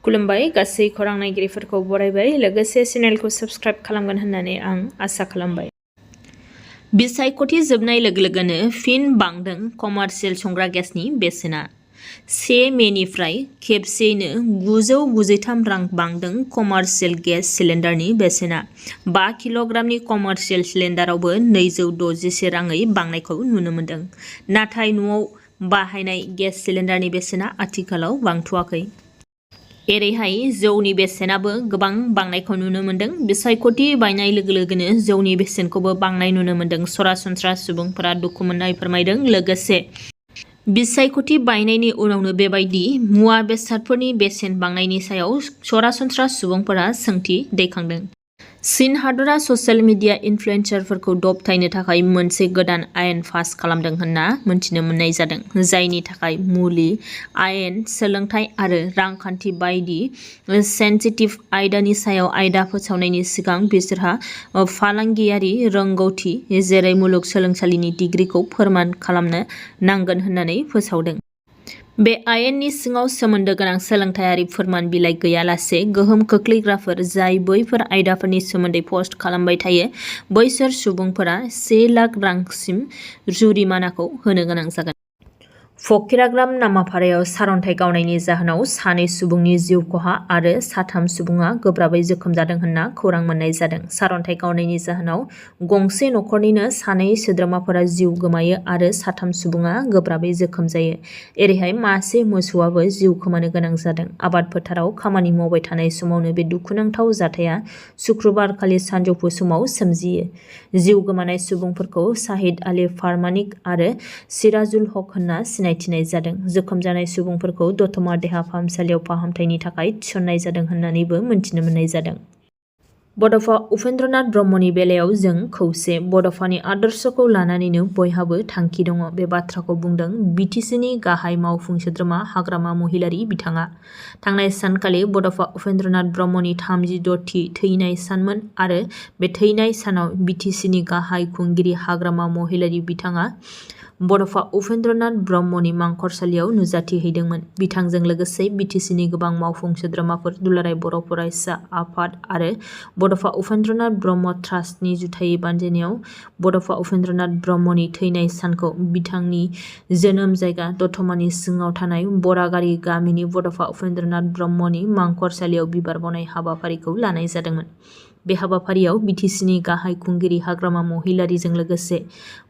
खुलुमबाय गासै खौरां नायगिरिफोरखौ बरायबाय लोगोसे चेनेलखौ साबस्क्राइब खालामगोन होननानै आं आसा खालामबाय। बिसायख'थि जोबनाय लोगो लोगोनो फिन बांदों कमार्शियेल संग्रा गेसनि बेसेना। 1 मेनिफ्राय खेबसेयैनो 993 रां बांदों कमार्शियेल गेस सिलिन्डारनि बेसेना। 5 किल'ग्रामनि कमार्शियेल सिलिन्डारावबो 261 राङै बांनायखौ नुनो मोन्दों। नाथाय न'आव बाहायनाय गेस सिलिन्डारनि बेसेना आथिखालाव बांथ'वाखै। एरैहाय जौनि बेसेनाबो गोबां बांनायखौ नुनो मोन्दों। बिसायख'थि बायनाय लोगो लोगोनो जौनि बेसेनखौबो बांनाय नुनो मोन्दों। सरासनस्रा सुबुंफोरा दुखु मोननाय फोरमायदों। लोगोसे बिसायख'थि बायनायनि उनावनो बेबायदि मुवा बेसादफोरनि बेसेन बांनायनि सायाव सरासनस्रा सुबुंफोरा सोंथि दैखांदों। चीन हादरा ससियेल मिडिया इनफ्लुएन्सारफोरखौ दबथायनो थाखाय मोनसे गोदान आयेन पास खालामदों होनना मिथिनो मोननाय जादों। जायनि थाखाय मुलि, आयेन, सोलोंथाय आरो रांखान्थि बायदि सेन्सिटिभ आयदानि सायाव आयदा फोसावनायनि सिगां बिसोरहा फालांगियारि रोंग'थि जेरै मुलुगसोलोंसालिनि डिग्रीखौ फोरमान खालामनो नांगोन होननानै फोसावदों। बे आयेननि सिङाव सोमोन्दो गोनां सोलोंथायारि फोरमान बिलाइ गैयालासे गोहोम खोख्लैग्राफोर जाय बैफोर आयदाफोरनि सोमोन्दै पस्ट खालामबाय थायो बैसोर सुबुंफोरा 1 लाख रांसिम जुरिमानाखौ होनो गोनां जागोन। फकिराग्राम नामाफारायाव सारन्थाइ गावनायनि जाहोनाव 2 सुबुंनि जिउ खहा आरो 3 सुबुङा गोब्राबै जोखोम जादों होनना खौरां मोननाय जादों। सारन्थाइ गावनायनि जाहोनाव गंसे नखरनिनो 2 सोद्रोमाफोरा जिउ गोमायो आरो 3 सुबुङा गोब्राबै जोखोम जायो। एरैहाय मासे मोसौआबो जिउ खोमानो गोनां जादों। आबाद फोथाराव खामानि मावबाय थानाय समावनो बे दुखुनांथाव जाथाया सुक्रुबारखालि सानजौफु समाव सोमजियो। जिउ गोमानाय सुबुंफोरखौ शाहिद आली फारमानिक आरो सिराजुल हक होनना सिनायथिनाय जादों। जोखोम जानाय सुबुंफोरखौ दतमा देहा फाहामसालियाव फाहामथायनि थाखाय थिसननाय जादों होननानैबो मिथिनो मोननाय जादों। बड'फा उपेन्द्रनाथ ब्रह्मनि बेलायाव जों खौसे। बड'फानि आदर्शखौ लानानैनो बयहाबो थांखि दङ। बे बाथ्राखौ बुंदों बिटिसिनि गाहाय मावफुं सोद्रोमा हाग्रामा महिलारी बिथाङा। थांनाय सानखालि बड'फा उपेन्द्रनाथ ब्रह्मनि 36थि थैनाय सानमोन आरो बे थैनाय सानाव बिटिसिनि गाहाय खुंगिरि हाग्रामा महिलारी बिथाङा बड'फा उपेन्द्रनाथ ब्रह्मनि मांखरसालियाव नुजाथि हैदोंमोन। बिथांजों लोगोसे बिटिसिनि गोबां मावफुं सोद्रोमाफोर, दुलाराय बर' फरायसा आफाद आरो बड'फा उपेन्द्रनाथ ब्रह्म ट्रास्टनि जुथायै बानजायनायाव बड'फा उपेन्द्रनाथ ब्रह्मनि थैनाय सानखौ बिथांनि जोनोम जायगा दतमानि सिङाव थानाय बरागारि गामिनि बड'फा उपेन्द्रनाथ ब्रह्मनि मांखरसालियाव बिबार बावनाय हाबाफारिखौ लानाय जादोंमोन। बे हाबाफारियाव बिटिसिनि गाहाय खुंगिरि हाग्रामा महिलारीजों लोगोसे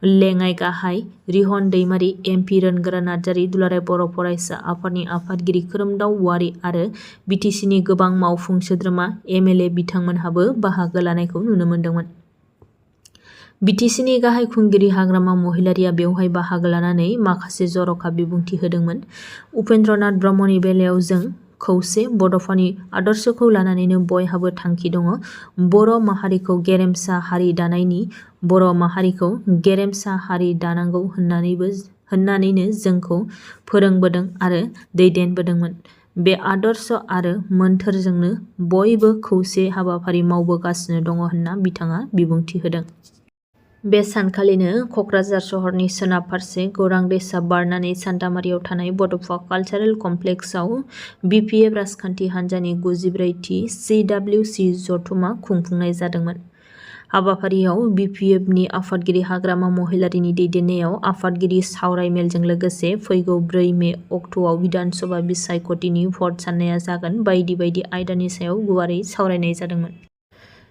लेङाइ गाहाय रिहन दैमारी, एमपि रोनगोरा नार्जारी, दुलाराय बर' फरायसा आफादनि आफादगिरि खोरोमदाव औवारी आरो बिटिसिनि गोबां मावफुं सोद्रोमा एमएलए बिथांमोनहाबो बाहागो लानायखौ नुनो मोन्दोंमोन। बिटिसिनि गाहाय खुंगिरि हाग्रामा महिलारीया बेवहाय बाहागो लानानै माखासे जर'खा बिबुंथि होदोंमोन। उपेन्द्रनाथ ब्रह्मनि बेलायाव जों खौसे। बड'फानि आदर्शखौ लानानैनो बयहाबो थांखि दङ। बर' माहारिखौ गेरेमसा हारि दानायनि बर' माहारिखौ गेरेमसा हारि दानांगौ होननानैनो जोंखौ फोरोंबोदों आरो दैदेनबोदोंमोन। बे आदर्श आरो मोन्थोरजोंनो बयबो खौसे हाबाफारि मावबोगासिनो दङ होनना बिथाङा बिबुंथि होदों। बे सानखालिनो कक्राझार सहरनि सोनाब फारसे गौरां दैसा बारनानै सान्थामारियाव थानाय बड'फा कालचारेल कमप्लेक्सआव बिपिएफ राजखान्थि हान्जानि 94थि CWC जथुमा खुंफुंनाय जादोंमोन। हाबाफारियाव बिपिएफनि आफादगिरि हाग्रामा महिलारीनि दैदेननायाव आफादगिरि सावराय मेलजों लोगोसे फैगौ 4 मे अक्ट'आव बिधान सभा बिसायख'थिनि भट साननाया जागोन बायदि बायदि आयदानि सायाव गुवारै सावरायनाय जादोंमोन।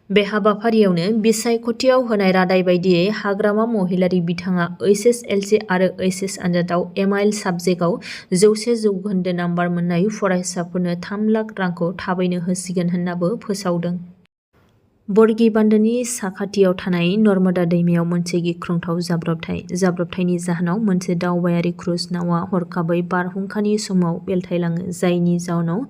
बे हाबाफारियावनो बिसायख'थियाव होनाय रादाय बायदियै हाग्रामा महिलारी बिथाङा HSLC आरो HS आनजादाव एमाइल साबजेक्टआव 100 जौखोन्दो नाम्बार मोननाय फरायसाफोरनो 3 लाख रांखौ थाबैनो होसिगोन होननाबो फोसावदों। बरगी बान्दोनि साखाथियाव थानाय नर्मदा दैमायाव मोनसे गिख्रंथाव जाब्रबथायनि जाहोनाव मोनसे दावबायारि क्रुज नावआ हरखाबै बारहुंखानि समाव बेलथायलाङो जायनि जाउनाव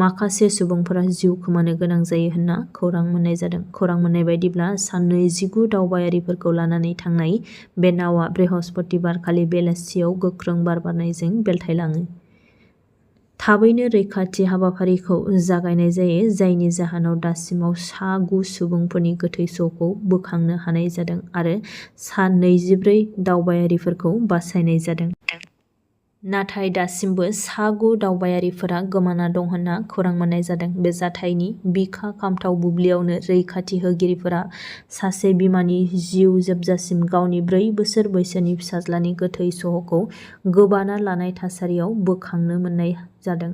माखासे सुबुंफोरा जिउ खोमानो गोनां जायो होनना खौरां मोननाय जादों। खौरां मोननाय बायदिब्ला सा 29 दावबायारिफोरखौ लानानै थांनाय बे नावआ बृहस्पतिबारखालि बेलासियाव गोख्रों बार बारनायजों बेलथायलाङो। थाबैनो रैखाथि हाबाफारिखौ जागायनाय जायो जायनि जाहोनाव दासिमाव सा 9 सुबुंफोरनि गोथै सह'खौ बोखांनो हानाय जादों आरो सा 24 दावबायारिफोरखौ बासायनाय जादों। नाथाय दासिमबो सा 9 दावबायारिफोरा गोमाना दं होनना खौरां मोननाय जादों। बे जाथायनि बिखा खामथाव बुब्लियावनो रैखाथि होगिरिफोरा सासे बिमानि जिउ जोबजासिम गावनि 4 बोसोर बैसोनि फिसाज्लानि गोथै सह'खौ गोबाना लानाय थासारियाव बोखांनो मोननाय जादों।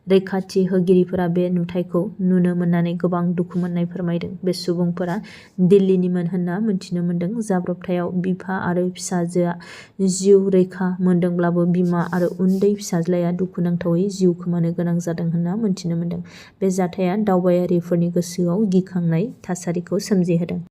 रैखाथि होगिरिफोरा बे नुथायखौ नुनो मोननानै गोबां दुखु मोननाय फोरमायदों। बे सुबुंफोरा दिल्लीनिमोन होनना मिथिनो मोनदों। जाब्रबथायाव बिफा आरो फिसाजोआ जिउ रैखा मोनदोंब्लाबो बिमा आरो उन्दै फिसाज्लाया दुखुनांथावै जिउ खोमानो गोनां जादों होनना मिथिनो मोनदों। बे जाथाया दावबायारिफोरनि गोसोआव गिखांनाय थासारिखौ सोमजिहोदों।